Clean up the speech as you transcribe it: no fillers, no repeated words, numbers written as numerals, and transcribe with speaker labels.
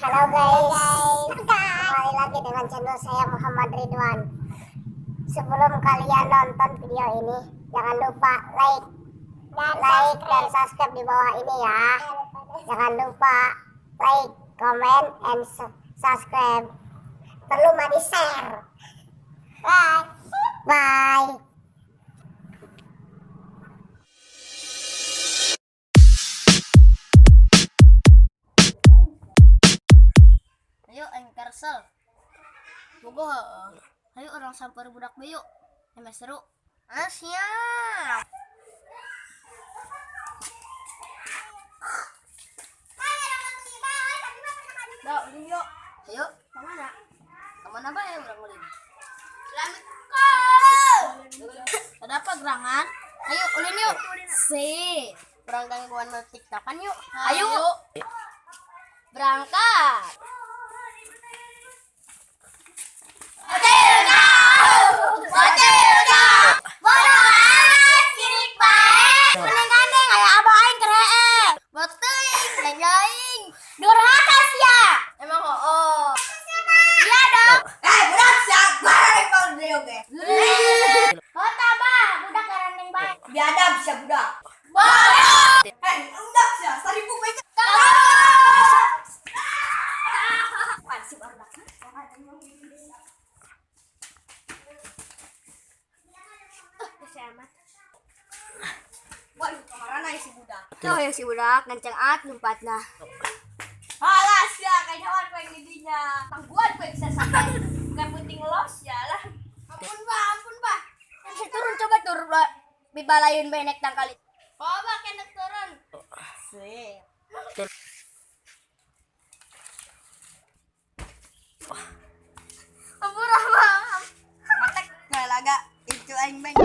Speaker 1: Halo guys, kembali lagi dengan channel saya Muhammad Ridwan. Sebelum kalian nonton video ini, jangan lupa like dan subscribe di bawah ini ya. Jangan lupa like, comment, and subscribe. Perlu mah di share. Bye. Bye.
Speaker 2: Ayo aing kersel. Bogoh heeh. Ayo urang samper budak be yuk. Emeh seru. Ah, siap. Dah, ulin yuk. Ayo, kemana? Kemana bae urang ulin? Ada apa gerangan? Ayo ulin yuk. Si, urang gangguan mau TikTokan yuk. Ayo. Berangkat. Durhaka sia. Emang oh. Iya dong.
Speaker 3: Eh, budak siapa kalau dia oke.
Speaker 2: Oh tabah, budak garandeng bae.
Speaker 3: Biadab sia budak.
Speaker 2: Bodoh.
Speaker 3: Eh, undak sia, 1000 bae. Sip barudak. Waduh, kamarana si budak.
Speaker 2: Tuh ya si budak kenceng at lompatna.
Speaker 3: Alah sia, kayak poe didinya. Tangguhan poe bisa sampai bukan penting los ya lah.
Speaker 2: Ampun bah, ampun bah. Si turun coba turun bah. Bibalayun benek tangkali. Oh bah, kenek turun.
Speaker 3: Sip.
Speaker 2: Ampun bah.
Speaker 3: Matek ngalaga itu aing beng.